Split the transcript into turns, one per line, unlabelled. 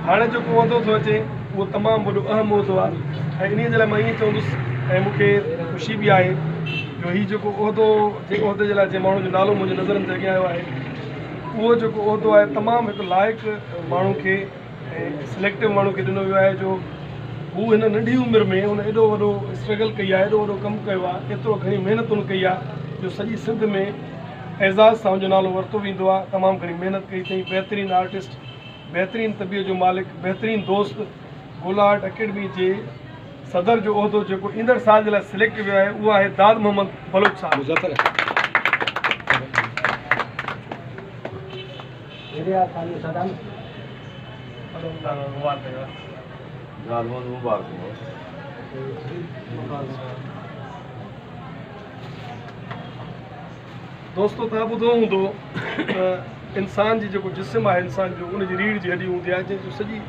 هاڻي جيڪو عهدو ٿو اچي اهو تمام وڏو اهم عهدو آهي ۽ انهيء جي لاء مان ائين چوندس ۽ مون کي خوشي به آهي جو هي جيڪو عهدو جنهن عهدي جي لاء جنهن ماڻهو جو نالو منهنجي نظرن تي اڳيان آيو آهي اهو جيڪو عهدو آهي تمام هڪ لائق ماڻهو کي ۽ سليڪٽو ماڻهو کي ڏنو ويو آهي جو هو هن ننڍي عمر ۾ هن ايڏو وڏو اسٽرگل ڪئي آهي ايڏو وڏو ڪم ڪيو آهي ايترو گهڻي محنت هن ڪئي آهي جو سڄي سنڌ ۾ اعزاز سان ان جو نالو ورتو ويندو آهي تمام گهڻي محنت ڪئي اٿئي بهترين آرٽسٽ بهترين طبيعت جو مالڪ، بهترين دوست، گولا آرٽ اڪيڊمي جي صدر جو عهدو جيڪو ايندڙ سال جي لاء سليڪٽ ويو آهي اهو آهي داد محمد بلوچ صاحب. دوستو توهان ٻڌو هوندو ته انسان جي جيڪو جسم آهي انسان جو ان جي ريڙهه جي هڏي هوندي آهي جنهن جو سڄي.